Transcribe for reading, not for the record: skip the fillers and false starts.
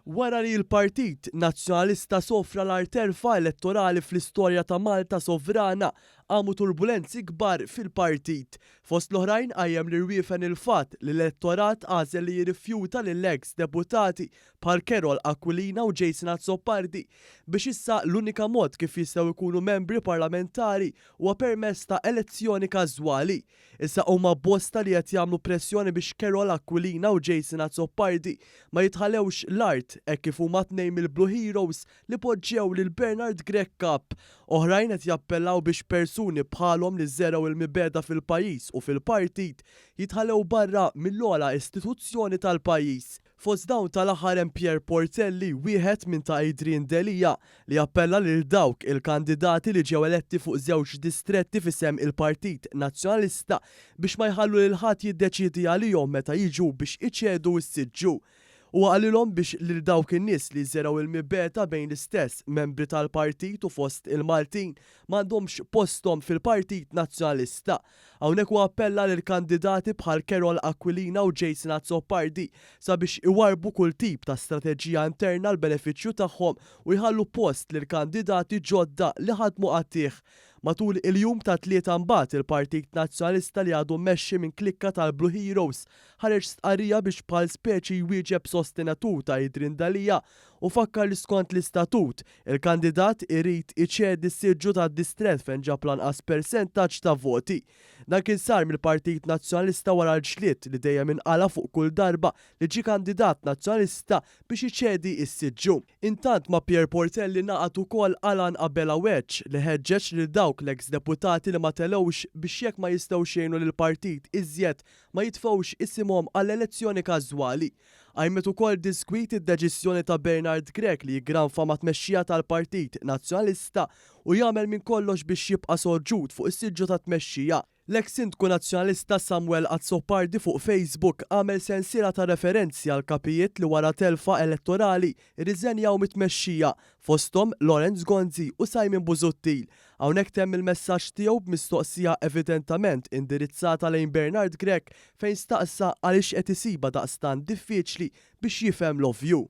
Wara li l-Partit Nazzjonalista sofra l-agħar telfa elettorali fl-istorja ta' Malta sovrana, qamu turbulenzi kbar fil-partit. Fost l-oħrajn qajjem l-irwiefen il-fatt li l-elettorat għażel li jirrifjuta lill-eks deputati bħal Carol Aquilina u Jason Azzopardi biex issa l-unika mod kif jistgħu jkunu membri parlamentari huwa permezz ta' elezzjoni każwali. Issa huma bosta li qed jagħmlu pressjoni biex Carol Aquilina u Jason Azzopardi ma jitħallewx l-art hekk kif huma tnejn mill-Blue Heroes li poġġew lil Bernard Grech Kap. Oħrajn qed jappellaw biex persuni bħalhom li żergħu l-mibegħda fil-pajjiż u fil-partit jitħallew barra mill-ogħla istituzzjoni tal-pajjiż. Fost dawn tal-aħħar hemm Pierre Portelli, wieħed minn ta' Adrian Delia, li appella lil dawk il-kandidati li ġew eletti fuq żewġ distretti f'isem il-Partit Nazzjonalista biex ma jħallu lil ħadd jiddeċiedi għalihom meta jiġu biex iċedu s-siġġu. Huwa qalilhom biex lil dawk in-nies li żergħu l-mibegħda bejn l-istess membri tal-partit u fost il-Maltin m'għandhomx posthom fil-Partit Nazzjonalista. Hawnhekk hu appella lil kandidati bħal Carol Aquilina u Jason Azzopardi sabiex iwarrbu kull tip ta' strateġija interna għall-benefiċċju tagħhom u jħallu post lil kandidati ġodda li ħadmu qatigħ. Matul il-jum tat-Tlieta mbagħad il-Partit Nazzjonalista li għadu mmexxi minn klikka tal-Blue Heroes ħareġ stqarrija biex bħal speċi jwieġeb sostenatur ta' Adrian Delia u fakkar li skont l-istatut Il-kandidat irid iċedi s-siġġu tad-distrett fejn ġab l-anqas persentaġġ ta' voti. Dan kien sar mill-Partit Nazzjonalista wara l-ġlied li dejjem inqala' fuq kull darba li ġie kandidat Nazzjonalista biex iċedi s-siġġu. Intant ma' Pierre Portelli ngħaqad ukoll Alan Abela Wedge li ħeġġeġ lil dawk l-eks deputati li ma telgħux biex jekk ma jistgħux jgħinu lill-partit iżjed ma jitfgħux isimhom għall-elezzjoni każwali. Qajmet ukoll diżgwid id-deċiżjoni ta' Bernard Grech li jiggranfa mat-tmexxija tal-Partit Nazzjonalista u jagħmel minn kollox biex jibqa' sorġut fuq is-siġġu tat-tmexxija. L-eks Sindku Nazzjonalista Samuel Azzopardi fuq Facebook għamel sensiela ta' referenzi għal kapijiet li wara telfa elettorali rriżenjaw mit-tmexxija, fosthom Lawrence Gonzi u Simon Busuttil. Hawnhekk temm il-messaġġ tiegħu b'mistoqsija evidentament indirizzata lejn Bernard Grech fejn staqsa għaliex qed isibha daqstant diffiċli biex jifhem l-ovvju.